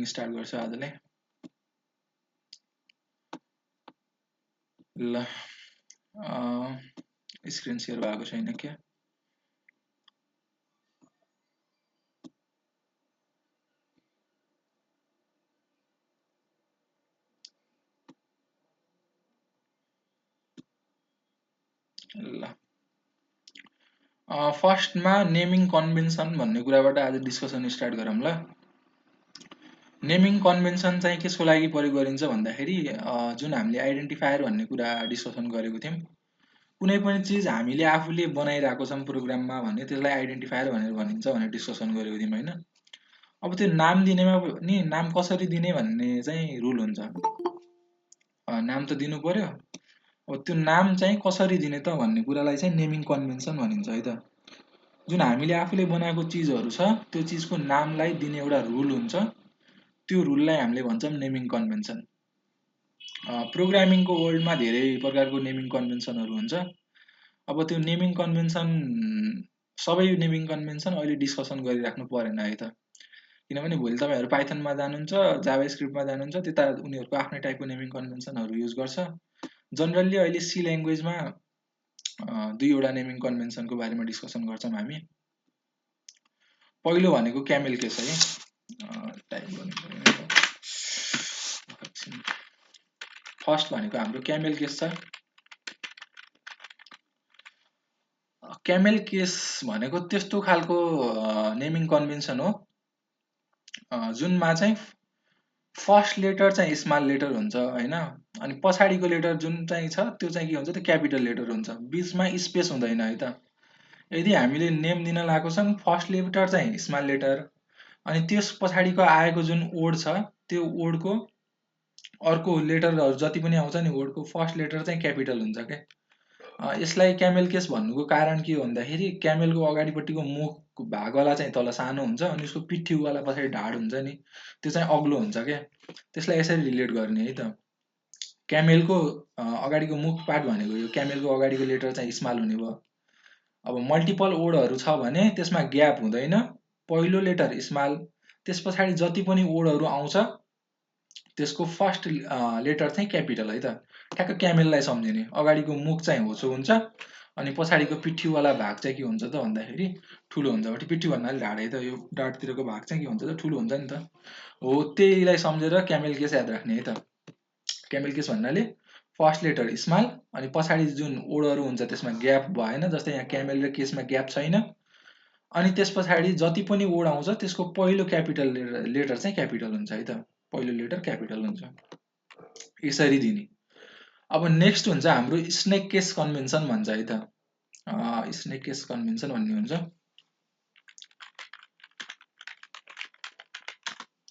Start गर्छ आजले। ल स्क्रिन शेयर भएको छैन क्या? ल फर्स्टमा नेमिङ कन्भेन्सन भन्ने कुराबाट आज डिस्कसन स्टार्ट गरौँ ल। नेमिङ कन्भेन्सन चाहिँ कसको लागि प्रयोग गरिन्छ भन्दाखेरि जुन हामीले आइडेन्टिफायर भन्ने कुरा डिस्कसन गरेको थियौँ, कुनै पनि चिज हामीले आफूले बनाइरहेको छौँ प्रोग्राममा भने त्यसलाई आइडेन्टिफायर भनेर भनिन्छ भनेर डिस्कसन गरेको थियौँ होइन। अब त्यो नाम दिनेमा नि नाम कसरी दिने भन्ने चाहिँ रुल हुन्छ। नाम त दिनु पर्यो। अब त्यो नाम चाहिँ कसरी दिने त भन्ने कुरालाई चाहिँ नेमिङ कन्भेन्सन भनिन्छ है त। जुन हामीले आफूले बनाएको चिजहरू छ त्यो चिजको नामलाई दिने एउटा रुल हुन्छ, त्यो रुललाई हामीले भन्छौँ नेमिङ कन्भेन्सन। प्रोग्रामिङको वर्ल्डमा धेरै प्रकारको नेमिङ कन्भेन्सनहरू हुन्छ। अब त्यो नेमिङ कन्भेन्सन सबै नेमिङ कन्भेन्सन अहिले डिस्कसन गरिराख्नु परेन है त, किनभने भोलि तपाईँहरू पाइथनमा जानुहुन्छ, जाभा स्क्रिप्टमा जानुहुन्छ, त्यता उनीहरूको आफ्नै टाइपको नेमिङ कन्भेन्सनहरू युज गर्छ। जनरली अहिले सी ल्याङ्ग्वेजमा दुईवटा नेमिङ कन्भेन्सनको बारेमा डिस्कसन गर्छौँ हामी। पहिलो भनेको क्यामेल केस है, टाइप गर्नु। फर्स्ट भनेको हाम्रो क्यामेल केस छ। क्यामेल केस भनेको त्यस्तो खालको नेमिङ कन्भेन्सन हो जुनमा चाहिँ फर्स्ट लेटर चाहिँ स्मल लेटर हुन्छ होइन, अनि पछाडिको लेटर जुन चाहिँ छ त्यो चाहिँ के हुन्छ, त्यो क्यापिटल लेटर हुन्छ, बिचमा स्पेस हुँदैन है त। यदि हामीले नेम दिन लागेको छौँ फर्स्ट लेटर चाहिँ स्मल लेटर, अनि त्यस पछाडिको आएको जुन वर्ड छ त्यो वर्डको अर्को लेटरहरू जति पनि आउँछ नि वर्डको फर्स्ट लेटर चाहिँ क्यापिटल हुन्छ क्या। यसलाई क्यामेल केस भन्नुको कारण के हो भन्दाखेरि क्यामेलको अगाडिपट्टिको मुख भागवाला चाहिँ तल सानो हुन्छ अनि उसको पिठ्युवाला पछाडि ढाड हुन्छ नि त्यो चाहिँ अग्लो हुन्छ क्या। त्यसलाई यसरी रिलेट गर्ने है त। क्यामेलको अगाडिको मुख पार्ट भनेको यो क्यामेलको अगाडिको लेटर चाहिँ स्मल हुने भयो। अब मल्टिपल वर्डहरू छ भने त्यसमा ग्याप हुँदैन, पहिलो लेटर स्मल, त्यस पछाडि जति पनि वर्डहरू आउँछ त्यसको फर्स्ट लेटर चाहिँ क्यापिटल है त। ठ्याक्क क्यामेललाई सम्झिने, अगाडिको मुख चाहिँ होचो हुन्छ अनि पछाडिको पिठ्युवाला भाग चाहिँ के हुन्छ त भन्दाखेरि ठुलो हुन्छ। पिठ्यु भन्नाले ढाड है त, यो ढाडतिरको भाग चाहिँ के हुन्छ त ठुलो हुन्छ नि त, हो त्यहीलाई सम्झेर क्यामेल केस याद राख्ने है त। क्यामेल केस भन्नाले फर्स्ट लेटर स्मल अनि पछाडि जुन वर्डहरू हुन्छ त्यसमा ग्याप भएन, जस्तै यहाँ क्यामेल र केसमा ग्याप छैन, अनि त्यस पछाडि जति पनि वर्ड आउँछ त्यसको पहिलो क्यापिटल लेटर चाहिँ क्यापिटल हुन्छ है त, पहिलो लेटर क्यापिटल हुन्छ, यसरी दिने। अब नेक्स्ट हुन्छ हाम्रो स्नेक केस कन्भेन्सन भन्छ है त। स्नेक केस कन्भेन्सन भन्ने हुन्छ।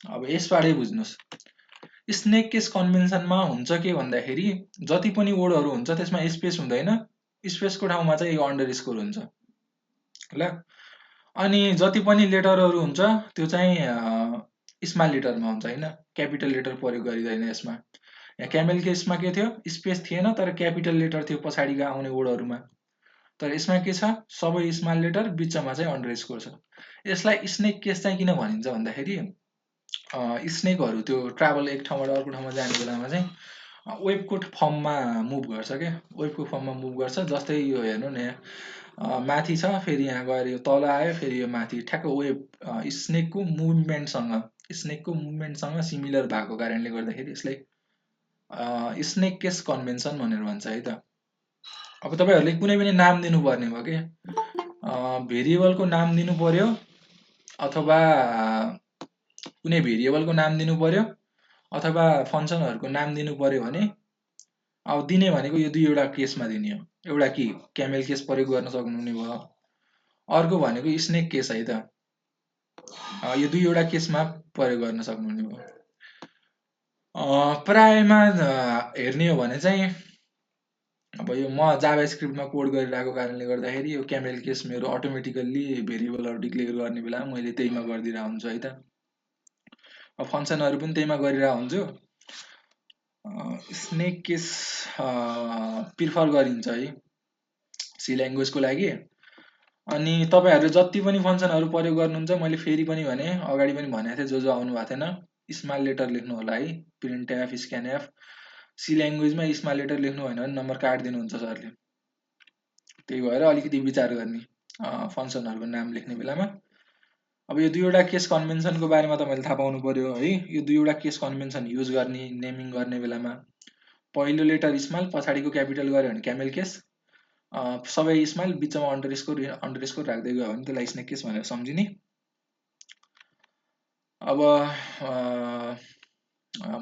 अब यसबाटै बुझ्नुहोस्, स्नेक केस कन्भेन्सनमा हुन्छ के भन्दाखेरि जति पनि वर्डहरू हुन्छ त्यसमा स्पेस हुँदैन, स्पेसको ठाउँमा चाहिँ यो अन्डरस्कोर हुन्छ ल। अनि जति पनि लेटरहरू हुन्छ त्यो चाहिँ स्मल लेटरमा हुन्छ होइन, क्यापिटल लेटर प्रयोग गरिँदैन यसमा। यहाँ क्यामेल केसमा के थियो, स्पेस थिएन तर क्यापिटल लेटर थियो पछाडिका आउने वर्डहरूमा, तर यसमा के छ सबै स्मल लेटर, बिचमा चाहिँ अन्डरस्कोर छ। यसलाई स्नेक केस चाहिँ किन भनिन्छ भन्दाखेरि स्नेकहरू त्यो ट्राभल एक ठाउँबाट अर्को ठाउँमा जाने बेलामा चाहिँ वेबको फर्ममा मुभ गर्छ क्या, वेबको फर्ममा मुभ गर्छ। जस्तै यो हेर्नु न यहाँ माथि छ, फेरि यहाँ गएर यो तल आयो, फेरि यो माथि, ठ्याक्क वेब स्नेकको मुभमेन्टसँग सिमिलर भएको कारणले गर्दाखेरि यसलाई स्नेक केस कन्भेन्सन भनेर भन्छ है त। अब तपाईँहरूले कुनै पनि नाम दिनुपर्ने भयो कि, भेरिएबलको नाम दिनु पर्यो अथवा कुनै भेरिएबलको नाम दिनु पर्यो अथवा फङ्सनहरूको नाम दिनु पर्यो भने अब दिने भनेको यो दुईवटा केसमा दिने हो। एउटा कि क्यामेल केस प्रयोग गर्न सक्नुहुने भयो, अर्को भनेको स्नेक केस है त, यो दुईवटा केसमा प्रयोग गर्न सक्नुहुने भयो। प्रायमा हेर्ने हो भने चाहिँ अब यो म जाभा स्क्रिप्टमा कोड गरिरहेको कारणले गर्दाखेरि यो क्यामेल केस मेरो अटोमेटिकल्ली भेरिएबलहरू डिक्लेयर गर्ने बेलामा मैले त्यहीमा गरिदिरहेको हुन्छु है त। अब फङ्सनहरू पनि त्यहीमा गरिरहेको हुन्छु। स्नेक केस प्रिफर गरिन्छ है सी ल्याङ्ग्वेजको लागि। अनि तपाईँहरूले जति पनि फङ्सनहरू प्रयोग गर्नुहुन्छ, मैले फेरि पनि भने, अगाडि पनि भनेको थिएँ जो आउनु भएको थिएन, स्मल लेटर लेख्नु होला है, print f scan f. C ल्याङ्ग्वेजमा स्मल लेटर लेख्नु भएन भने नम्बर काटिदिनुहुन्छ सरले। त्यही भएर अलिकति विचार गर्ने फङ्सनहरूको नाम लेख्ने बेलामा। अब यो दुईवटा केस कन्भेन्सनको बारेमा तपाईँले थाहा पाउनु पर्यो है। यो दुईवटा केस कन्भेन्सन युज गर्ने नेमिङ गर्ने बेलामा पहिलो लेटर स्मल पछाडिको क्यापिटल गऱ्यो भने क्यामेल केस, सबै स्मल बिचमा अन्डरस्कोर राख्दै गयो भने त्यसलाई स्नेक केस भनेर सम्झिने। अब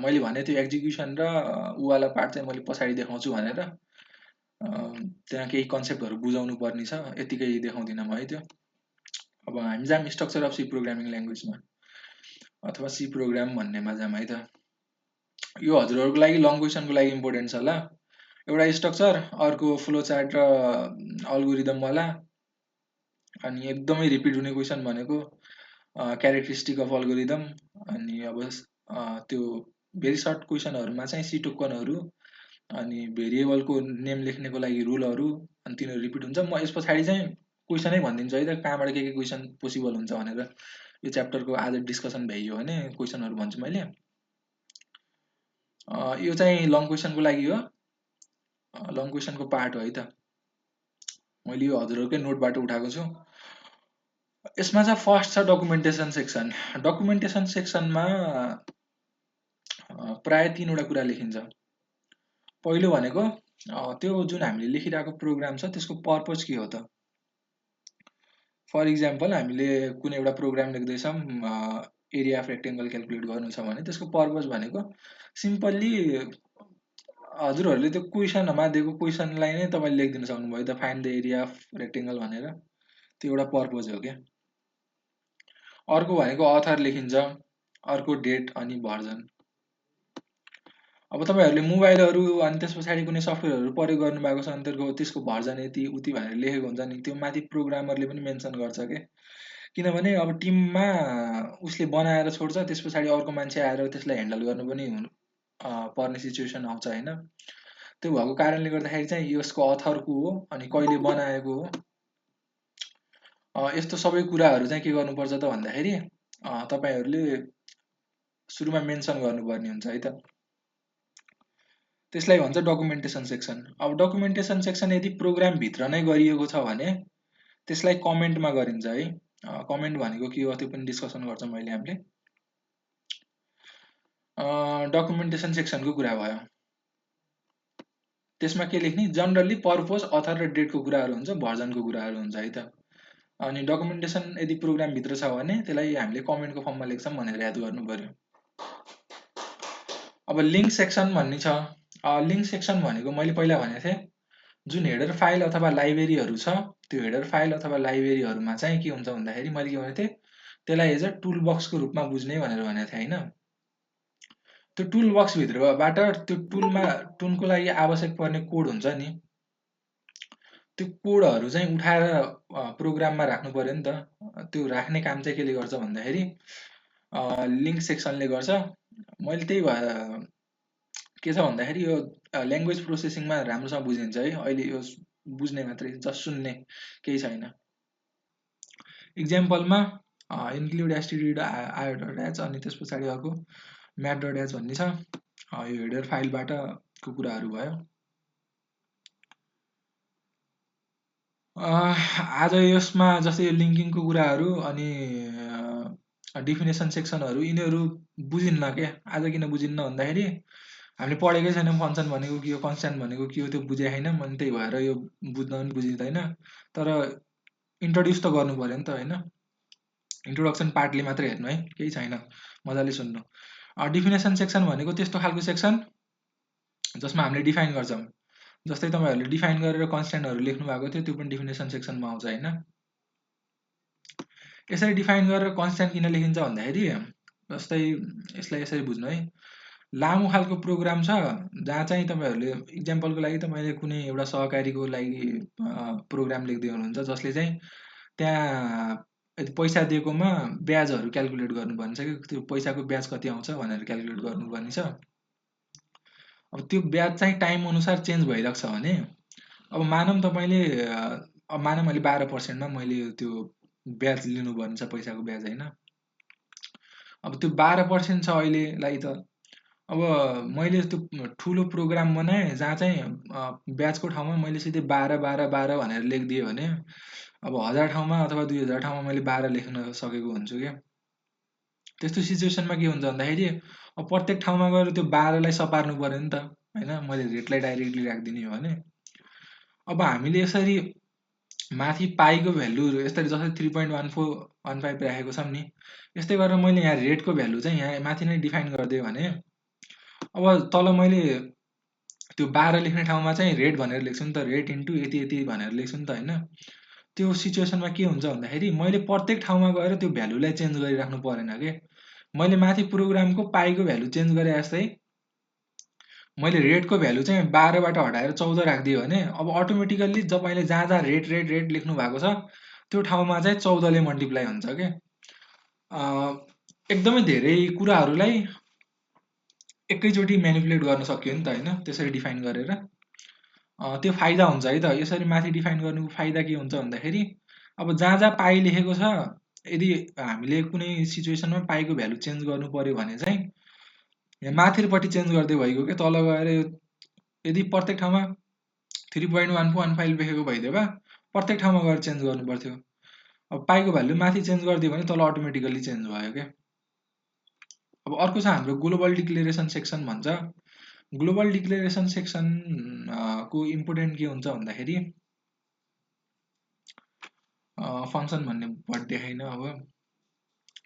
मैले भने त्यो एक्जिक्युसन र उवाला पार्ट चाहिँ मैले पछाडि देखाउँछु भनेर त्यहाँ केही कन्सेप्टहरू बुझाउनु पर्ने छ, यतिकै देखाउँदिनँ म है त्यो। अब हामी जाम स्ट्रक्चर अफ सी प्रोग्रामिङ ल्याङ्ग्वेजमा अथवा सी प्रोग्राम भन्नेमा जाम है त। यो हजुरहरूको लागि लङ क्वेसनको लागि इम्पोर्टेन्ट छ ल। एउटा स्ट्रक्चर, अर्को फ्लो चार्ट र अल्गोरिदमवाला, अनि एकदमै रिपिट हुने क्वेसन भनेको क्यारेक्टरिस्टिक अफ अल्गोरिदम। अनि अब त्यो भेरी सर्ट क्वेसनहरूमा चाहिँ सी टोकनहरू अनि भेरिएबलको नेम लेख्नेको लागि रुलहरू, अनि तिनीहरू रिपिट हुन्छ। म यस पछाडि चाहिँ क्वेसनै भनिदिन्छु है त, कहाँबाट के क्वेसन पोसिबल हुन्छ भनेर। यो च्याप्टरको आज डिस्कसन भइयो भने क्वेसनहरू भन्छु मैले। यो चाहिँ लङ क्वेसनको लागि हो, लङ क्वेसनको पार्ट हो है त। मैले यो हजुरहरूकै नोटबाट उठाएको छु। यसमा चाहिँ फर्स्ट छ डकुमेन्टेसन सेक्सन। डकुमेन्टेसन सेक्सनमा प्राय 3वटा कुरा लेखिन्छ। पहिलो भनेको त्यो जुन हामीले लेखिरहेको प्रोग्राम छ त्यसको पर्पज के हो त। फर इक्जाम्पल हामीले कुनै एउटा प्रोग्राम लेख्दैछौँ, एरिया अफ रेक्टेङ्गल क्यालकुलेट गर्नु छ भने त्यसको पर्पज भनेको सिम्पल्ली हजुरहरूले त्यो क्वेसनमा दिएको क्वेसनलाई नै तपाईँले लेखिदिन सक्नुभयो त, find the area of rectangle भनेर। त्यो एउटा पर्पज हो क्या। अर्को भनेको अथर लेखिन्छ, अर्को डेट अनि भर्जन। अब तपाईँहरूले मोबाइलहरू अनि त्यस पछाडि कुनै सफ्टवेयरहरू प्रयोग गर्नुभएको छ भने त्यसको भर्जन यति उति भनेर लेखेको हुन्छ नि, त्यो माथि प्रोग्रामरले पनि मेन्सन गर्छ के। किनभने अब टिममा उसले बनाएर छोड्छ, त्यस पछाडि अर्को मान्छे आएर त्यसलाई ह्यान्डल गर्नु पनि पर्ने सिचुएसन आउँछ होइन। त्यो भएको कारणले गर्दाखेरि चाहिँ यसको अथर को हो अनि कहिले बनाएको हो, यस्तो सबै कुराहरू चाहिँ के गर्नुपर्छ त भन्दाखेरि तपाईँहरूले सुरुमा मेन्सन गर्नुपर्ने हुन्छ है त। त्यसलाई भन्छ डकुमेन्टेसन सेक्सन। अब डकुमेन्टेसन सेक्सन यदि प्रोग्रामभित्र नै गरिएको छ भने त्यसलाई कमेन्टमा गरिन्छ है। कमेन्ट भनेको के हो त्यो पनि डिस्कसन गर्छौँ मैले हामीले। डकुमेन्टेसन सेक्सनको कुरा भयो, त्यसमा के लेख्ने, जनरली पर्पज अथर र डेटको कुराहरू हुन्छ, भर्जनको कुराहरू हुन्छ है त। अनि डकुमेन्टेसन यदि प्रोग्रामभित्र छ भने त्यसलाई हामीले कमेन्टको फर्ममा लेख्छौँ भनेर याद गर्नु पर्यो। अब लिङ्क सेक्सन भन्ने छ। लिङ्क सेक्सन भनेको मैले पहिला भनेको थिएँ, जुन हेडर फाइल अथवा लाइब्रेरीहरू छ त्यो हेडर फाइल अथवा लाइब्रेरीहरूमा चाहिँ के हुन्छ भन्दाखेरि मैले के भनेको थिएँ, त्यसलाई एज अ टुल बक्सको रूपमा बुझ्ने भनेर भनेको थिएँ होइन। त्यो टुल बक्सभित्रबाट त्यो टुलको लागि आवश्यक पर्ने कोड हुन्छ नि, त्यो कोडहरू चाहिँ उठाएर प्रोग्राममा राख्नु पर्यो नि त। त्यो राख्ने काम चाहिँ केले गर्छ भन्दाखेरि लिङ्क सेक्सनले गर्छ। मैले त्यही भएर के छ भन्दाखेरि यो ल्याङ्ग्वेज प्रोसेसिङमा राम्रोसँग बुझिन्छ है। अहिले यो बुझ्ने मात्रै, जस्ट सुन्ने केही छैन। इक्जाम्पलमा इन्क्लुड एसटिडी आयो डट एच अनि त्यस पछाडि अर्को म्याथ डट एच भन्ने छ। यो हेडर फाइलबाट को कुराहरू भयो। आज यसमा जस्तै यो लिङ्किङको कुराहरू अनि डिफिनेसन सेक्सनहरू यिनीहरू बुझिन्न के। आज किन बुझिन्न भन्दाखेरि हामीले पढेकै छैनौँ फङ्सन भनेको के हो, कन्स्ट्यान्ट भनेको के हो, त्यो बुझेको छैनौँ। अनि त्यही भएर यो बुझ्न पनि बुझिँदैन। तर इन्ट्रोड्युस त गर्नु पर्यो नि त होइन। इन्ट्रोडक्सन पार्टले मात्रै हेर्नु है, केही छैन, मजाले सुन्नु। डिफिनेसन सेक्सन भनेको त्यस्तो खालको सेक्सन जसमा हामीले डिफाइन गर्छौँ। जस्तै तपाईँहरूले डिफाइन गरेर कन्स्ट्यान्टहरू लेख्नु भएको थियो, त्यो पनि डिफिनेसन सेक्सनमा आउँछ होइन। यसरी डिफाइन गरेर कन्स्ट्यान्ट किन लेखिन्छ भन्दाखेरि जस्तै यसलाई यसरी बुझ्नु है, लामो खालको प्रोग्राम छ जहाँ चाहिँ तपाईँहरूले इक्जाम्पलको लागि त मैले कुनै एउटा सहकारीको लागि प्रोग्राम लेख्दै हुनुहुन्छ जसले चाहिँ त्यहाँ पैसा दिएकोमा ब्याजहरू क्यालकुलेट गर्नुपर्ने छ कि, त्यो पैसाको ब्याज कति आउँछ भनेर क्यालकुलेट गर्नुपर्ने छ। अब त्यो ब्याज चाहिँ टाइम अनुसार चेन्ज भइरहेको छ भने अब मानौँ तपाईँले अब मानौँ मैले 12%मा मैले त्यो ब्याज लिनुपर्ने छ, पैसाको ब्याज होइन। अब त्यो 12% छ अहिलेलाई त। अब मैले त्यो ठुलो प्रोग्राम बनाएँ जहाँ चाहिँ ब्याचको ठाउँमा मैले सिधै 12 भनेर लेखिदिएँ भने अब 1000 ठाउँमा अथवा 2000 ठाउँमा मैले 12 लेख्न सकेको हुन्छु क्या। त्यस्तो सिचुएसनमा के हुन्छ भन्दाखेरि अब प्रत्येक ठाउँमा गएर त्यो 12लाई सपार्नु पर्यो नि त होइन, मैले रेटलाई डाइरेक्टली राखिदिने हो भने। अब हामीले यसरी माथि पाईको भ्यालु यसरी जस्तै 3.1415 राखेको छौँ नि, यस्तै गरेर मैले यहाँ रेटको भ्यालु चाहिँ यहाँ माथि नै डिफाइन गरिदिएँ भने अब तल मैले त्यो 12 लेख्ने ठाउँमा चाहिँ रेट भनेर लेख्छु नि त, रेट इन्टु यति यति भनेर लेख्छु नि त होइन। त्यो सिचुएसनमा के हुन्छ भन्दाखेरि मैले प्रत्येक ठाउँमा गएर त्यो भ्यालुलाई चेन्ज गरिराख्नु परेन के। मैले माथि प्रोग्रामको पाईको भ्यालु चेन्ज गरे जस्तै मैले रेटको भ्यालु चाहिँ 12बाट हटाएर 14 राखिदिएँ भने अब अटोमेटिकल्ली तपाईँले जहाँ जहाँ रेट रेट रेट लेख्नु भएको छ त्यो ठाउँमा चाहिँ 14ले मल्टिप्लाई हुन्छ के। एकदमै धेरै कुराहरूलाई एकैचोटि म्यानिपुलेट गर्न सक्यो नि त होइन, त्यसरी डिफाइन गरेर। त्यो फाइदा हुन्छ है त, यसरी माथि डिफाइन गर्नुको फाइदा के हुन्छ भन्दाखेरि अब जहाँ जहाँ पाई लेखेको छ यदि हामीले कुनै सिचुएसनमा पाईको भ्यालु चेन्ज गर्नु पर्यो भने चाहिँ यहाँ माथिपट्टि चेन्ज गर्दै भइगयो क्या। तल गएर यदि प्रत्येक ठाउँमा 3.1415 लेखेको भइदियो भए प्रत्येक ठाउँमा गएर चेन्ज गर्नु पर्थ्यो। अब पाईको भ्यालु माथि चेन्ज गरिदियो भने तल अटोमेटिकल्ली चेन्ज भयो क्या। अब अर्को छ हाम्रो ग्लोबल डिक्लेरेसन सेक्सन भन्छ। ग्लोबल डिक्लेरेसन सेक्सन को इम्पोर्टेन्ट के हुन्छ भन्दाखेरि फङ्सन भन्ने वर्ड देखाइन, अब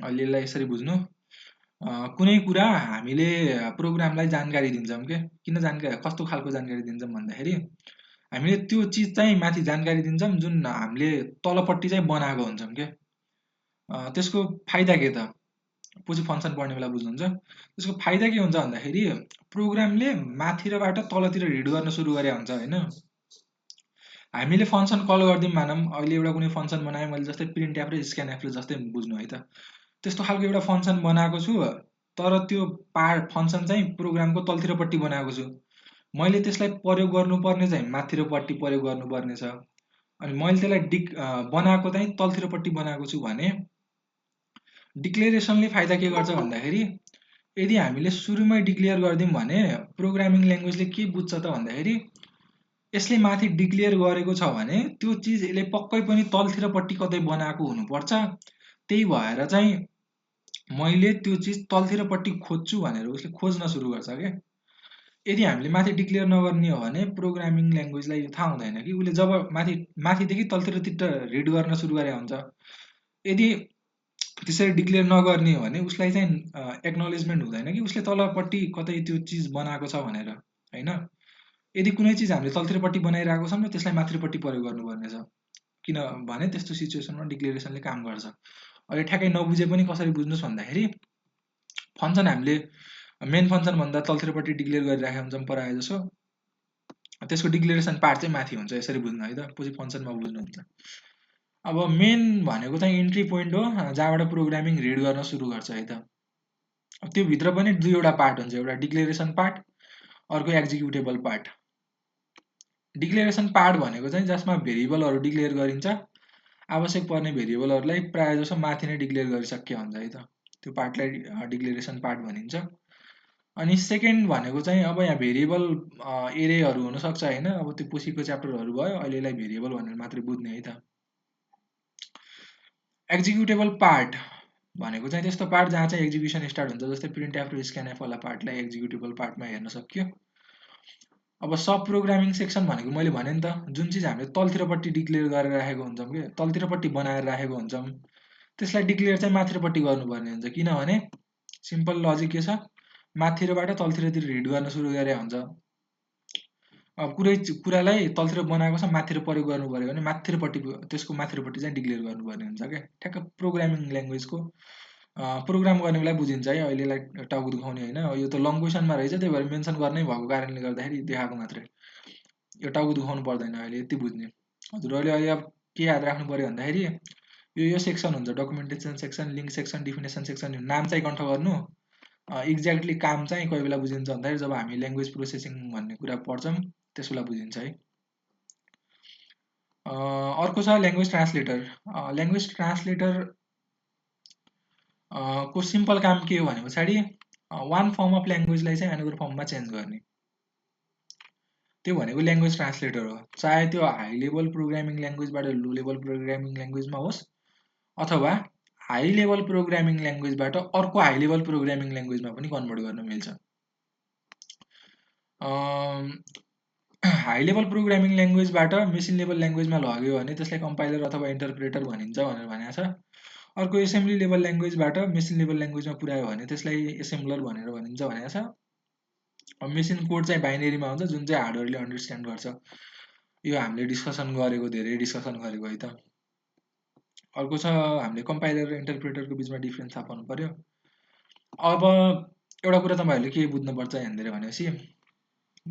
अहिले यसलाई यसरी बुझ्नु। कुनै कुरा हामीले प्रोग्रामलाई जानकारी दिन्छौँ के, किन जानकारी, कस्तो खालको जानकारी दिन्छौँ भन्दाखेरि हामीले त्यो चिज चाहिँ माथि जानकारी दिन्छौँ जुन हामीले तलपट्टि चाहिँ बनाएको हुन्छौँ के। त्यसको फाइदा के त, पछि फङ्सन पढ्ने बेला बुझ्नुहुन्छ। त्यसको फाइदा के हुन्छ भन्दाखेरि प्रोग्रामले माथिबाट तलतिर रिड गर्न सुरु गरे हुन्छ होइन। हामीले फङ्सन कल गरिदिउँ मानौँ, अहिले एउटा कुनै फङ्सन बनाएँ मैले, जस्तै प्रिन्ट एफ र स्क्यान एफ जस्तै बुझ्नु है त। त्यस्तो खालको एउटा फङ्सन बनाएको छु, तर त्यो फङ्सन चाहिँ प्रोग्रामको तलतिरपट्टि बनाएको छु। मैले त्यसलाई प्रयोग गर्नुपर्ने चाहिँ माथिपट्टि प्रयोग गर्नुपर्ने छ। अनि मैले त्यसलाई बनाएको चाहिँ तलतिरपट्टि बनाएको छु भने डिक्लेरेसनले फाइदा के गर्छ भन्दाखेरि यदि हामीले सुरुमै डिक्लेयर गरिदिउँ भने प्रोग्रामिङ ल्याङ्ग्वेजले के बुझ्छ त भन्दाखेरि यसले माथि डिक्लेयर गरेको छ भने त्यो चिज यसले पक्कै पनि तलतिरपट्टि कतै बनाएको हुनुपर्छ। त्यही भएर चाहिँ मैले त्यो चिज तलतिरपट्टि खोज्छु भनेर उसले खोज्न सुरु गर्छ क्या। यदि हामीले माथि डिक्लेयर नगर्ने हो भने प्रोग्रामिङ ल्याङ्ग्वेजलाई यो थाहा हुँदैन कि उसले जब माथिदेखि तलतिर रिड गर्न सुरु गरे हुन्छ। यदि त्यसरी डिक्लेयर नगर्ने हो भने उसलाई चाहिँ एक्नोलेजमेन्ट हुँदैन कि उसले तलपट्टि कतै त्यो चिज बनाएको छ भनेर होइन। यदि कुनै चिज हामीले तलतिरपट्टि बनाइरहेको छौँ र त्यसलाई माथिपट्टि प्रयोग गर्नुपर्ने छ, किनभने त्यस्तो सिचुएसनमा डिक्लेरेसनले काम गर्छ। अहिले ठ्याक्कै नबुझे पनि कसरी बुझ्नुहोस् भन्दाखेरि फङ्सन हामीले मेन फङ्सन भन्दा तलतिरपट्टि डिक्लेयर गरिराखेका हुन्छौँ पराए जसो, त्यसको डिक्लेरेसन पार्ट चाहिँ माथि हुन्छ, यसरी बुझ्नु है त, पछि फङ्सनमा बुझ्नुहुन्छ। अब मेन भनेको चाहिँ इन्ट्री पोइन्ट हो जहाँबाट प्रोग्रामिङ रिड गर्न सुरु गर्छ है त। त्यो भित्र पनि दुईवटा पार्ट हुन्छ, एउटा डिक्लेरेसन पार्ट, अर्को एक्जिक्युटेबल पार्ट। डिक्लेरेसन पार्ट भनेको चाहिँ जसमा भेरिएबलहरू डिक्लेयर गरिन्छ, आवश्यक पर्ने भेरिएबलहरूलाई प्रायः जसो माथि नै डिक्लेयर गरिसकिया हुन्छ है त, त्यो पार्टलाई डिक्लेरेसन पार्ट भनिन्छ। अनि सेकेन्ड भनेको चाहिँ अब यहाँ भेरिएबल एरेहरू हुनसक्छ होइन, अब त्यो पछिको च्याप्टरहरू भयो, अहिले यसलाई भेरिएबल भनेर मात्रै बुझ्ने है त। एक्जिक्युटेबल पार्ट भनेको चाहिँ त्यस्तो पार्ट जहाँ चाहिँ एक्जिक्युसन स्टार्ट हुन्छ, जस्तै प्रिन्ट एफ र स्क्यान एफ वाला पार्टलाई एक्जिक्युटेबल पार्टमा हेर्न सक्यो। अब सब प्रोग्रामिङ सेक्सन भनेको मैले भने नि त, जुन चिज हामीले तलतिरपट्टि डिक्लेयर गरेर राखेको हुन्छौँ कि तलतिरपट्टि बनाएर राखेको हुन्छौँ त्यसलाई डिक्लेयर चाहिँ माथिपट्टि गर्नुपर्ने हुन्छ। किनभने सिम्पल लजिक के छ, माथिबाट तलतिर रिड गर्न सुरु गरे हुन्छ। अब कुरालाई तलतिर बनाएको छ माथिर प्रयोग गर्नु पर्यो भने माथिरपट्टि त्यसको माथिरपट्टि चाहिँ डिक्लेयर गर्नुपर्ने हुन्छ क्या। ठ्याक्क प्रोग्रामिङ ल्याङ्ग्वेजको प्रोग्राम गर्ने बेला बुझिन्छ है, अहिलेलाई टाउको दुखाउने होइन, यो त लङ क्वेसनमा रहेछ त्यही भएर मेन्सन गर्नै भएको कारणले गर्दाखेरि देखाएको मात्रै, यो टाउको दुखाउनु पर्दैन, अहिले यति बुझ्ने। हजुरहरूले अहिले अब के याद राख्नु पर्यो भन्दाखेरि यो सेक्सन हुन्छ, documentation section, link section, definition section, नाम चाहिँ कन्ठ गर्नु। एक्ज्याक्टली काम चाहिँ कोही बेला बुझिन्छ भन्दाखेरि जब हामी ल्याङ्ग्वेज प्रोसेसिङ भन्ने कुरा पढ्छौँ त्यस बेला बुझिन्छ है। अर्को छ ल्याङ्ग्वेज ट्रान्सलेटर। ल्याङ्ग्वेज ट्रान्सलेटर को सिम्पल काम के हो भने पछाडि वान फर्म अफ ल्याङ्ग्वेजलाई चाहिँ अनदर फर्ममा चेन्ज गर्ने। त्यो भनेको ल्याङ्ग्वेज ट्रान्सलेटर हो। चाहे त्यो हाई लेभल प्रोग्रामिङ ल्याङ्ग्वेजबाट लो लेभल प्रोग्रामिङ ल्याङ्ग्वेजमा होस् अथवा हाई लेभल प्रोग्रामिङ ल्याङ्ग्वेजबाट अर्को हाई लेभल प्रोग्रामिङ ल्याङ्ग्वेजमा पनि कन्भर्ट गर्न मिल्छ। हाई लेभल प्रोग्रामिङ ल्याङ्ग्वेजबाट मेसिन लेभल ल्याङ्ग्वेजमा लग्यो भने त्यसलाई कम्पाइलर अथवा इन्टरप्रेटर भनिन्छ भनेर भनेको छ। अर्को एसेम्ब्ली लेभल ल्याङ्ग्वेजबाट मेसिन लेभल ल्याङ्ग्वेजमा पुर्यायो भने त्यसलाई एसेम्बलर भनेर भनिन्छ भनेको छ। मेसिन कोड चाहिँ बाइनेरीमा हुन्छ जुन चाहिँ हार्डवेयरले अन्डरस्ट्यान्ड गर्छ। यो हामीले धेरै डिस्कसन गरेको है त। अर्को छ हामीले कम्पाइलर र इन्टरप्रेटरको बिचमा डिफ्रेन्स थाहा पाउनु पर्यो। अब एउटा कुरा तपाईँहरूले के बुझ्नुपर्छ भनेपछि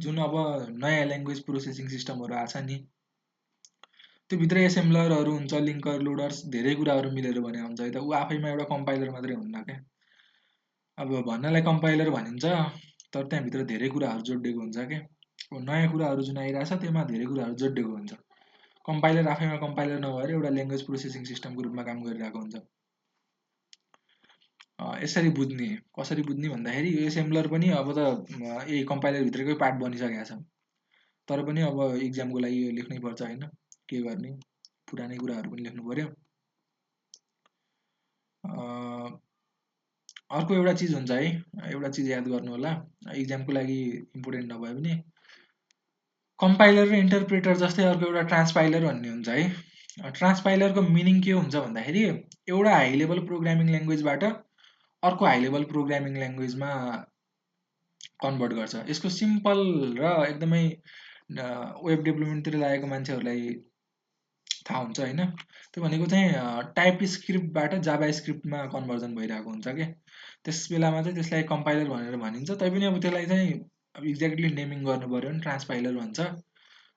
जुन अब नयाँ ल्याङ्ग्वेज प्रोसेसिङ सिस्टमहरू आछ नि त्यो भित्र एसेम्बलरहरू हुन्छ, लिङ्कर, लोडर्स धेरै कुराहरू मिलेर बनेको हुन्छ है त। ऊ आफैमा एउटा कम्पाइलर मात्रै हुन्न क्या। अब भन्नलाई कम्पाइलर भनिन्छ तर त्यहाँभित्र धेरै कुराहरू जोडिएको हुन्छ क्या। नयाँ कुराहरू जुन आइरहेछ त्यसमा धेरै कुराहरू जोडिएको हुन्छ। कम्पाइलर आफैमा कम्पाइलर नभएर एउटा ल्याङ्ग्वेज प्रोसेसिङ सिस्टमको रूपमा काम गरिरहेको हुन्छ। यसरी बुझ्ने कसरी बुझ्ने भन्दाखेरि यो एसेम्बलर पनि अब त यही कम्पाइलरभित्रकै पार्ट बनिसकेको छ। तर पनि अब इक्जामको लागि यो लेख्नै पर्छ होइन, के गर्ने पुरानै कुराहरू पनि लेख्नु पर्यो। अर्को एउटा चिज हुन्छ है, एउटा चिज याद गर्नु होला, इक्जामको लागि इम्पोर्टेन्ट नभए पनि कम्पाइलर र इन्टरप्रेटर जस्तै अर्को एउटा ट्रान्सपाइलर भन्ने हुन्छ है। ट्रान्सपाइलरको मिनिङ के हुन्छ भन्दाखेरि एउटा हाई लेभल प्रोग्रामिङ ल्याङ्ग्वेजबाट अर्को हाई लेभल प्रोग्रामिङ ल्याङ्ग्वेजमा कन्भर्ट गर्छ। यसको सिम्पल र एकदमै वेब डेभलपमेन्टतिर लागेको मान्छेहरूलाई थाहा हुन्छ होइन। त्यो भनेको चाहिँ टाइप स्क्रिप्टबाट जाभा स्क्रिप्टमा कन्भर्जन भइरहेको हुन्छ क्या। त्यस बेलामा चाहिँ त्यसलाई कम्पाइलर भनेर भनिन्छ। तैपनि अब त्यसलाई चाहिँ एक्ज्याक्टली नेमिङ गर्नु पर्यो भने ट्रान्सपाइलर भन्छ।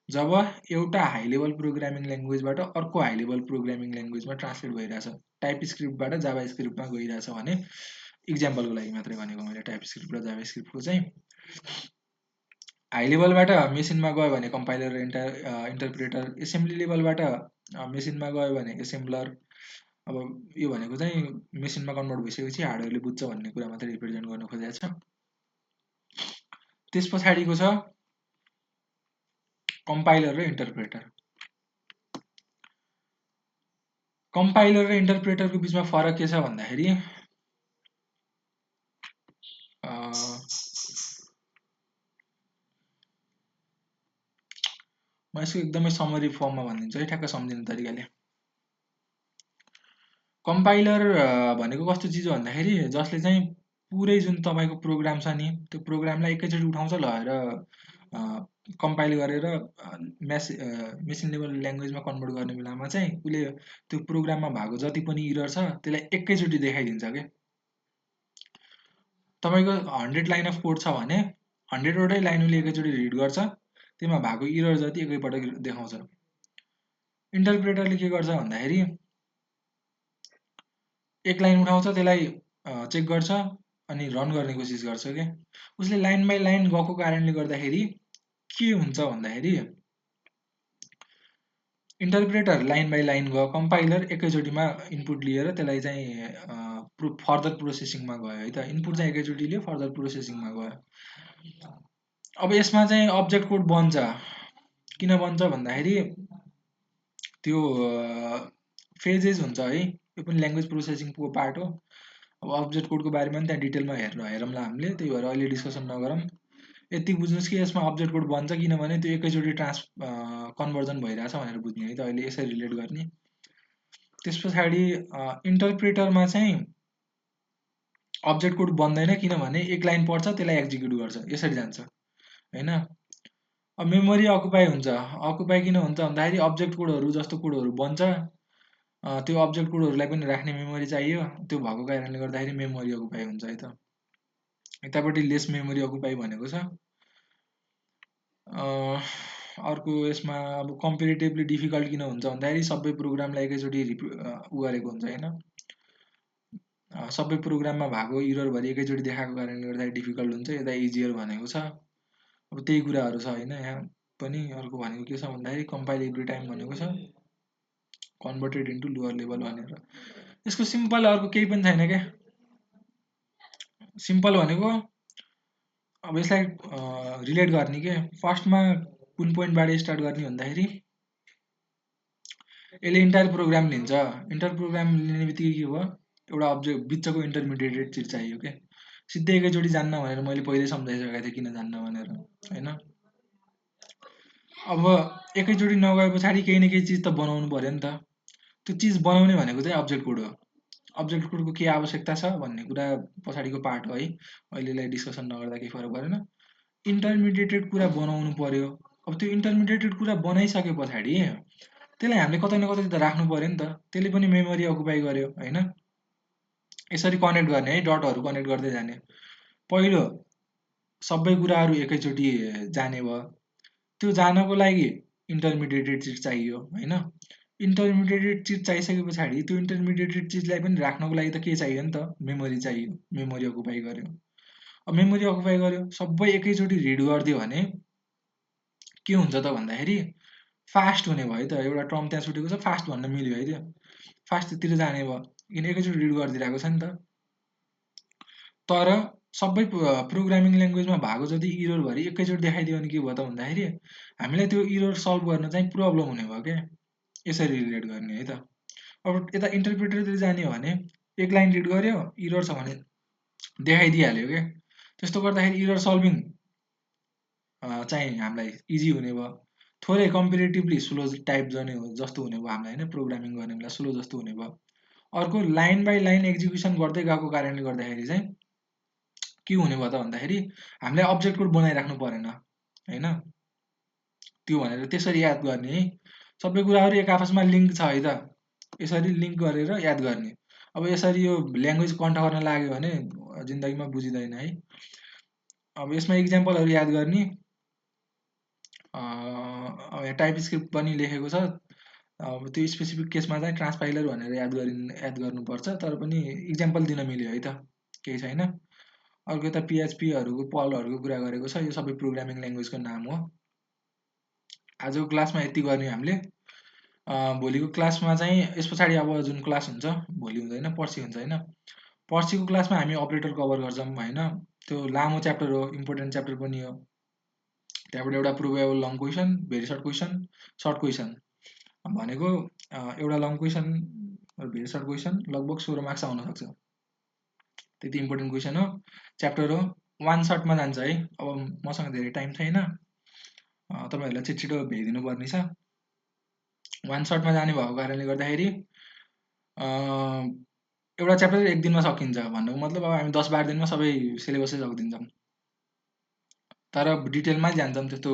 जब एउटा हाई लेभल प्रोग्रामिङ ल्याङ्ग्वेजबाट अर्को हाई लेभल प्रोग्रामिङ ल्याङ्ग्वेजमा ट्रान्सलेट भइरहेछ, टाइप स्क्रिप्टबाट जाभा स्क्रिप्टमा गइरहेछ भने, इक्जाम्पलको लागि मात्रै भनेको मैले टाइप स्क्रिप्ट र जाभा स्क्रिप्टको चाहिँ हाई लेभलबाट मेसिनमा गयो भने कम्पाइलर र इन्टरप्रेटर, एसेम्ब्ली लेभलबाट मेसिनमा गयो भने एसेम्बलर। अब यो भनेको चाहिँ मेसिनमा कन्भर्ट भइसकेपछि हार्डवेयरले बुझ्छ भन्ने कुरा मात्रै रिप्रेजेन्ट गर्न खोजेको छ। त्यस पछाडिको छ कम्पाइलर र इन्टरप्रेटर। कम्पाइलर र इन्टरप्रेटरको बिचमा फरक के छ भन्दाखेरि म यसको एकदमै समरी फर्ममा भनिदिन्छु है ठ्याक्क सम्झिने तरिकाले। कम्पाइलर भनेको कस्तो चिज हो भन्दाखेरि जसले चाहिँ पुरै जुन तपाईँको प्रोग्राम छ नि त्यो प्रोग्रामलाई एकैचोटि उठाउँछ लगेर कम्पाइल गरेर मेसिन लेभल ल्याङ्ग्वेजमा कन्भर्ट गर्ने बेलामा चाहिँ उसले त्यो प्रोग्राममा भएको जति पनि इरर छ त्यसलाई एकैचोटि देखाइदिन्छ क्या। तपाईँको 100 लाइन अफ कोड छ भने 100वटै लाइन उसले एकैचोटि रिड गर्छ, त्यसमा भएको इरर जति एकैपटक देखाउँछ। इन्टरप्रेटरले के गर्छ भन्दाखेरि एक लाइन उठाउँछ, त्यसलाई चेक गर्छ अनि रन गर्ने कोसिस गर्छ क्या। उसले लाइन बाई लाइन गएको कारणले गर्दाखेरि के हुन्छ भन्दाखेरि इन्टरप्रेटर लाइन बाई लाइन गयो, कम्पाइलर एकैचोटिमा इनपुट लिएर त्यसलाई चाहिँ फर्दर प्रोसेसिङमा गयो है त। इनपुट चाहिँ एकैचोटि लियो, फर्दर प्रोसेसिङमा गयो। अब यसमा चाहिँ अब्जेक्ट कोड बन्छ। किन बन्छ भन्दाखेरि त्यो फेजेस हुन्छ है, यो पनि ल्याङ्ग्वेज प्रोसेसिङको पार्ट हो। अब अब्जेक्ट कोडको बारेमा पनि त्यहाँ डिटेलमा हेरौँला हामीले, त्यही भएर अहिले डिस्कसन नगरौँ। यति बुझ्नुहोस् कि यसमा अब्जेक्ट कोड बन्छ किनभने त्यो एकैचोटि कन्भर्जन भइरहेछ भनेर बुझ्ने है त, अहिले यसरी रिलेट गर्ने। त्यस पछाडि इन्टरप्रेटरमा चाहिँ अब्जेक्ट कोड बन्दैन किनभने एक लाइन पढ्छ त्यसलाई एक्जिक्युट गर्छ, यसरी जान्छ होइन। अब मेमोरी अकुपाई हुन्छ। अकुपाई किन हुन्छ भन्दाखेरि अब्जेक्ट कोडहरू जस्तो कोडहरू बन्छ, त्यो अब्जेक्ट कोडहरूलाई पनि राख्ने मेमोरी चाहियो। त्यो भएको कारणले गर्दाखेरि मेमोरी अकुपाई हुन्छ है त। यतापट्टि लेस मेमोरी अकुपाई भनेको छ। अर्को यसमा अब कम्पेरिटिभली डिफिकल्ट किन हुन्छ भन्दाखेरि सबै प्रोग्रामलाई एकैचोटि गरेको हुन्छ होइन। सबै प्रोग्राममा भएको इररभरि एकैचोटि देखाएको कारणले गर्दाखेरि डिफिकल्ट हुन्छ। यता इजियर भनेको छ। अब त्यही कुराहरू छ होइन यहाँ पनि। अर्को भनेको के छ भन्दाखेरि कम्पाइलेबिलिटी टाइम भनेको छ, कन्भर्टेड इन्टु लोवर लेभल भनेर। यसको सिम्पल अर्को केही पनि छैन क्या। सिम्पल भनेको अब यसलाई रिलेट गर्ने के फर्स्टमा कुन पोइन्टबाट स्टार्ट गर्ने भन्दाखेरि यसले इन्टायर प्रोग्राम लिन्छ। इन्टायर प्रोग्राम लिने बित्तिकै के भयो, एउटा अब्जेक्ट बिचको इन्टरमिडिएटेड चिज चाहियो क्या। सिधै एकैचोटि जान्न भनेर मैले पहिल्यै सम्झाइसकेको थिएँ किन जान्न भनेर होइन। अब एकैचोटि नगए पछाडि केही न केही चिज त बनाउनु पर्यो नि त। त्यो चिज बनाउने भनेको चाहिँ अब्जेक्ट कोड हो। अब्जेक्ट कोडको के आवश्यकता छ भन्ने कुरा पछाडिको पार्ट हो है, अहिलेलाई डिस्कसन नगर्दा केही फरक परेन। इन्टरमिडिएटेड कुरा बनाउनु पर्यो। अब त्यो इन्टरमिडिएटेड कुरा बनाइसके पछाडि त्यसलाई हामीले कतै न कतै त राख्नु पर्यो नि त। त्यसले पनि मेमोरी अकुपाई गर्यो होइन। यसरी कनेक्ट गर्ने है, डटहरू कनेक्ट गर्दै जाने। पहिलो सबै कुराहरू एकैचोटि जाने भयो। त्यो जानको लागि इन्टरमिडिएटेड चिज चाहियो होइन। इन्टरमिडिएटेड चिज चाहिसके पछाडि त्यो इन्टरमिडिएटेड चिजलाई पनि राख्नको लागि त के चाहियो नि त, मेमोरी चाहियो। मेमोरी अकुपाई गर्यो। अब मेमोरी अकुपाई गर्यो, सबै एकैचोटि रिड गरिदियो भने के हुन्छ त भन्दाखेरि फास्ट हुने भयो है त। एउटा टर्म त्यहाँ छुटेको छ, फास्ट भन्न मिल्यो है। त्यो फास्टतिर जाने भयो किन एकैचोटि रिड गरिदिरहेको छ नि त। तर सबै प्रोग्रामिङ ल्याङ्ग्वेजमा भएको जति इररभरि एकैचोटि देखाइदियो भने के भयो त भन्दाखेरि हामीलाई त्यो इरर सल्भ गर्न चाहिँ प्रब्लम हुने भयो क्या। यसरी रिलेट गर्ने है त। अब यता इन्टरप्रिटरतिर जाने हो भने एक लाइन रिड गर्यो, इरर छ भने देखाइदिइहाल्यो क्या। त्यस्तो गर्दाखेरि इरर सल्भिङ चाहिँ हामीलाई इजी हुने भयो। थोरै कम्पेरिटिभली स्लो टाइप गर्ने हो जस्तो हुने भयो हामीलाई होइन, प्रोग्रामिङ गर्ने बेला स्लो जस्तो हुने भयो। अर्को लाइन बाई लाइन एक्जिक्युसन गर्दै गएको कारणले गर्दाखेरि चाहिँ के हुने भयो त भन्दाखेरि हामीलाई अब्जेक्ट कोड बनाइराख्नु परेन होइन। त्यो भनेर त्यसरी याद गर्ने है। सबै कुराहरू एक आपसमा लिङ्क छ है त, यसरी लिङ्क गरेर याद गर्ने। अब यसरी यो ल्याङ्ग्वेज कन्ठ गर्न लाग्यो भने जिन्दगीमा बुझिँदैन है। अब यसमा इक्जाम्पलहरू याद गर्ने, यहाँ टाइप स्क्रिप्ट पनि लेखेको छ। अब त्यो स्पेसिफिक केसमा चाहिँ ट्रान्सपाइलर भनेर याद गर्नुपर्छ, तर पनि इक्जाम्पल दिन मिल्यो है त, केही छैन। अर्को यता पिएचपीहरूको पलहरूको कुरा गरेको छ। यो सबै प्रोग्रामिङ ल्याङ्ग्वेजको नाम हो। आजको क्लासमा यति गर्ने हामीले। भोलिको क्लासमा चाहिँ यस पछाडि अब जुन क्लास हुन्छ, भोलि हुँदैन पर्सि हुन्छ होइन। पर्सिको क्लासमा हामी अपरेटर कभर गर्छौँ होइन। त्यो लामो च्याप्टर हो, इम्पोर्टेन्ट च्याप्टर पनि हो। त्यहाँबाट एउटा probable long question, very short question, short question भनेको एउटा लङ क्वेसन र भेरी सर्ट क्वेसन लगभग 16 मार्क्स आउन सक्छ। त्यति इम्पोर्टेन्ट क्वेसन हो, च्याप्टर हो। वान सर्टमा जान्छ है। अब मसँग धेरै टाइम छैन, तपाईँहरूलाई छिटो भेटिदिनु पर्ने छ। वान सर्टमा जाने भएको कारणले गर्दाखेरि एउटा च्याप्टर एक दिनमा सकिन्छ भन्नुको मतलब अब हामी 10-12 दिनमा सबै सिलेबसै सकिदिन्छौँ। तर डिटेलमै जान्छौँ, त्यस्तो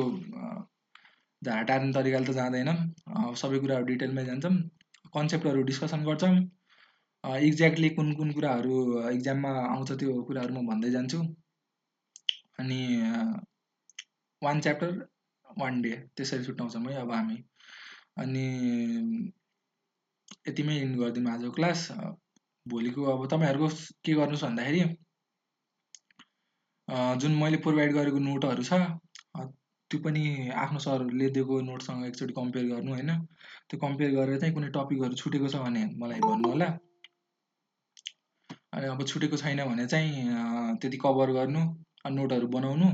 झाटार्ने तरिकाले त जाँदैनौँ। सबै कुराहरू डिटेलमै जान्छौँ, कन्सेप्टहरू डिस्कसन गर्छौँ। एक्ज्याक्टली कुन कुन कुराहरू इक्जाममा आउँछ त्यो कुराहरू म भन्दै जान्छु। अनि वान च्याप्टर वान डे त्यसरी छुट्याउँछौँ है अब हामी। अनि यतिमै इन्ड गरिदिउँ आजको क्लास। भोलिको अब तपाईँहरूको के गर्नुहोस् भन्दाखेरि जुन मैले प्रोभाइड गरेको नोटहरू छ त्यो पनि आफ्नो सरहरूले दिएको नोटसँग एकचोटि कम्पेयर गर्नु होइन। त्यो कम्पेयर गरेर चाहिँ कुनै टपिकहरू छुटेको छ भने मलाई भन्नु होला। अनि अब छुटेको छैन भने चाहिँ त्यति कभर गर्नु, नोटहरू बनाउनु।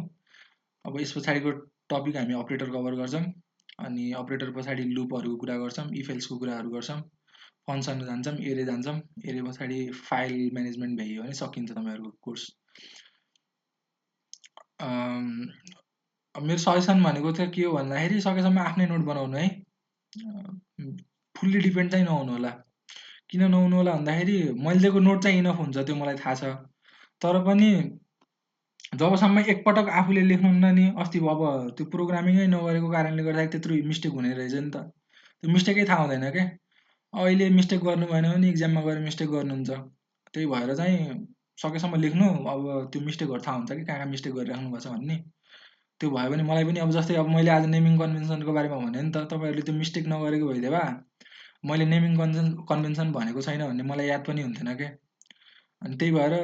अब यस पछाडिको टपिक हामी अपरेटर कभर गर्छौँ। अनि अपरेटर पछाडि लुपहरूको कुरा गर्छौँ, इफ एल्सको कुराहरू गर्छौँ, फङ्सन जान्छौँ, एरे जान्छौँ। एरे पछाडि फाइल म्यानेजमेन्ट भइयो भने सकिन्छ तपाईँहरूको कोर्स। मेरो सजेसन भनेको चाहिँ के हो भन्दाखेरि सकेसम्म आफ्नै नोट बनाउनु है। फुल्ली डिपेन्ड चाहिँ नहुनु होला। किन नहुनु होला भन्दाखेरि मैले दिएको नोट चाहिँ इनफ हुन्छ, त्यो मलाई थाहा छ। तर पनि जबसम्म एकपटक आफूले लेख्नुहुन्न नि, अस्ति अब त्यो प्रोग्रामिङै नगरेको कारणले गर्दाखेरि त्यत्रो मिस्टेक हुने रहेछ नि त। त्यो मिस्टेकै थाहा हुँदैन क्या। अहिले मिस्टेक गर्नु भएन भने इक्जाममा गएर मिस्टेक गर्नुहुन्छ। त्यही भएर चाहिँ सकेसम्म लेख्नु। अब त्यो मिस्टेकहरू थाहा हुन्छ कि कहाँ मिस्टेक गरिराख्नुपर्छ भन्ने। त्यो भयो भने मलाई पनि अब जस्तै अब मैले आज नेमिङ कन्भेन्सनको बारेमा भने नि त, तपाईँहरूले त्यो मिस्टेक नगरेको भइदिए भए मैले नेमिङ कन्भेन्सन भनेको छैन भन्ने मलाई याद पनि हुन्थेन क्या। अनि त्यही भएर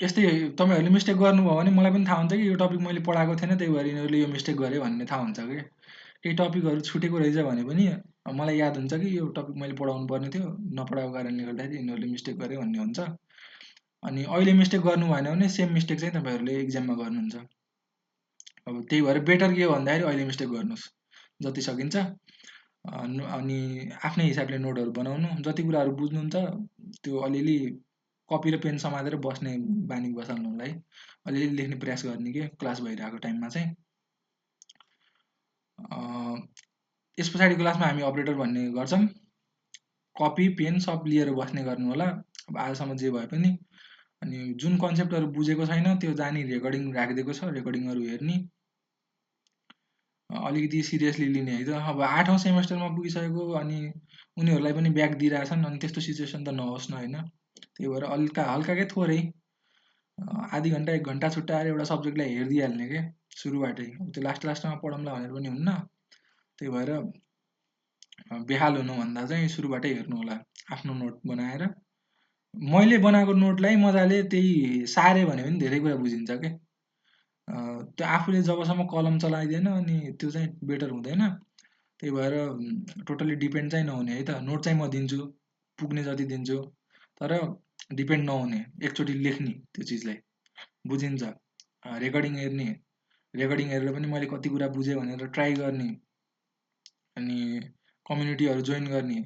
यस्तै तपाईँहरूले मिस्टेक गर्नुभयो भने मलाई पनि थाहा हुन्छ कि यो टपिक मैले पढाएको थिएन, त्यही भएर यिनीहरूले यो मिस्टेक गरे भन्ने थाहा हुन्छ कि। केही टपिकहरू छुटेको रहेछ भने पनि मलाई याद हुन्छ कि यो टपिक मैले पढाउनु पर्ने थियो, नपढाएको कारणले गर्दाखेरि यिनीहरूले मिस्टेक गरे भन्ने हुन्छ। अनि अहिले मिस्टेक गर्नु भएन भने सेम मिस्टेक चाहिँ तपाईँहरूले एक्जाममा गर्नुहुन्छ। अब त्यही भएर बेटर के हो भन्दाखेरि अहिले मिस्टेक गर्नुहोस् जति सकिन्छ। अनि आफ्नै हिसाबले नोटहरू बनाउनु, जति कुराहरू बुझ्नुहुन्छ त्यो अलिअलि कपी र पेन समातेर बस्ने बानी बसाल्नु होला है। अलिअलि लेख्ने प्रयास गर्ने के क्लास भइरहेको टाइममा चाहिँ। यस पछाडि क्लासमा हामी अपरेटर भन्ने गर्छौँ। कपी पेन सब लिएर बस्ने गर्नु होला अब आजसम्म जे भए पनि। अनि जुन कन्सेप्टहरू बुझेको छैन त्यो जानी रेकर्डिङ राखिदिएको छ, रेकर्डिङहरू हेर्ने, अलिकति सिरियसली लिने है त। अब 8औँ सेमेस्टरमा पुगिसकेको अनि उनीहरूलाई पनि ब्याक दिइरहेछन्, अनि त्यस्तो सिचुएसन त नहोस् न होइन। त्यही भएर हल्काकै थोरै आधी घन्टा 1 घन्टा छुट्याएर एउटा सब्जेक्टलाई हेरिदिइहाल्ने के सुरुबाटै। त्यो लास्टमा पढौँला भनेर पनि हुन्न। त्यही भएर बेहाल हुनुभन्दा चाहिँ सुरुबाटै हेर्नु होला आफ्नो नोट बनाएर। मैले बनाएको नोटलाई मजाले त्यही सारे भने पनि धेरै कुरा बुझिन्छ के। त्यो आफूले जबसम्म कलम चलाइदिएन अनि त्यो चाहिँ बेटर हुँदैन। त्यही भएर टोटल्ली डिपेन्ड चाहिँ नहुने है त। नोट चाहिँ म दिन्छु, पुग्ने जति दिन्छु, तर डिपेन्ड नहुने, एकचोटि लेख्ने त्यो चिजलाई बुझिन्छ। रेकर्डिङ हेर्ने, रेकर्डिङ हेरेर पनि मैले कति कुरा बुझेँ भनेर ट्राई गर्ने, अनि कम्युनिटीहरू जोइन गर्ने,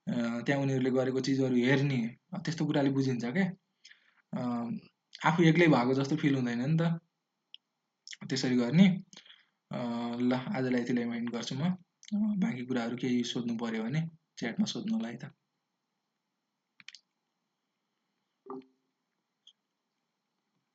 त्यहाँ उनीहरूले गरेको चिजहरू हेर्ने, त्यस्तो कुराले बुझिन्छ क्या। आफू एक्लै भएको जस्तो फिल हुँदैन नि त त्यसरी गर्ने। ल आजलाई यतिलाई माइन्ड गर्छु म। बाँकी कुराहरू केही सोध्नु पर्यो भने च्याटमा सोध्नु होला है त।